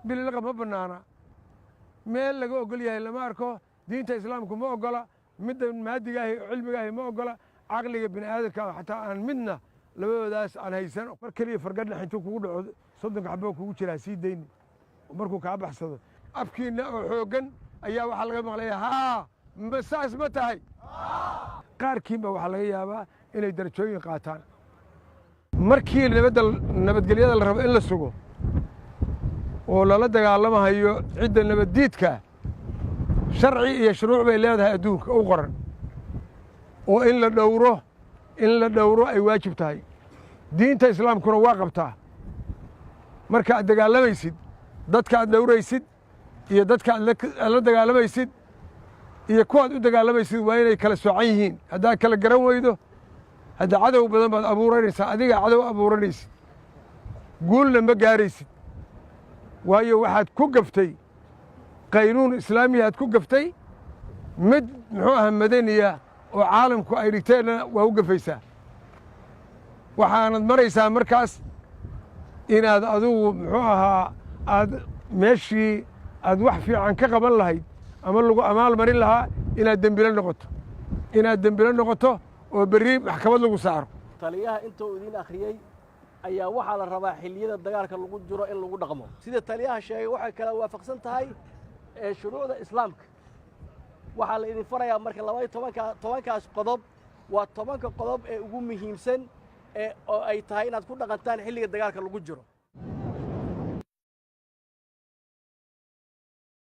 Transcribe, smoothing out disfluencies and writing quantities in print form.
Bililiqa ma bannaana, meel laga ogol yahay lama arko. Diinta Islaamku ma oggola, midda maadigaahi cilmigaahi ma oggola, caqliga bini aadamka xataa aan midna labadoodaas aan haysan. Mar keliya fargadhax intuu kugu dhaco, 30-ka xaboo kugu jiraa sii dayni markuu kaa baxsado. Afkiinna oo xooggan ayaa waxaa laga maqlaya. Haa, ma saas ma tahay? Qaarkiinba waxaa laga yaabaa inay darajooyin qaataan. Markii nabadda, nabadgelyada la rabo in la sugo oo lala dagaalamahayo cidda nabaddiidka, sharci iyo shuruuc bay leedahay adduunka u qoran oo in la dhowro ay waajib tahay. Diinta Islaamkuna waa qabtaa. Marka aad dagaalamaysid, dadka aad dhowraysid iyo dadka aad la dagaalamaysid iyo kuwaad u dagaalamaysid waa inay kala soocan yihiin. Haddaad kala garan weydo, hadda cadow badan baad abuuranaysaa, adigaa cadow abuuranaysid, guulna ma gaaraysid, waayo waxaad ku gaftay qaynuun islaamiya aad ku gaftay, mid muxuu aha madaniya oo caalamku ay dhigteenna waa u gafaysaa. Waxaanad maraysaa markaas inaad adigu muxuu ahaa aad meeshii aad wax fiican ka qaban lahayd ama lagu amaal marin lahaa inaad dembilo noqoto oo berri maxkamad lagu saaro. Taliyaha inta uu idiin akhriyey ayaa waxaa la rabaa xilliyada dagaalka lagu jiro in lagu dhaqmo. Sida taliyaha sheegay, waxay kala waafaqsan tahay ee shuruucda Islaamka. Waxaa la idin farayaa marka 12-ka, 10-kaas qodob waa 10-ka qodob ee ugu muhiimsan ee oo ay tahay inaad ku dhaqantaan xilliga dagaalka lagu jiro.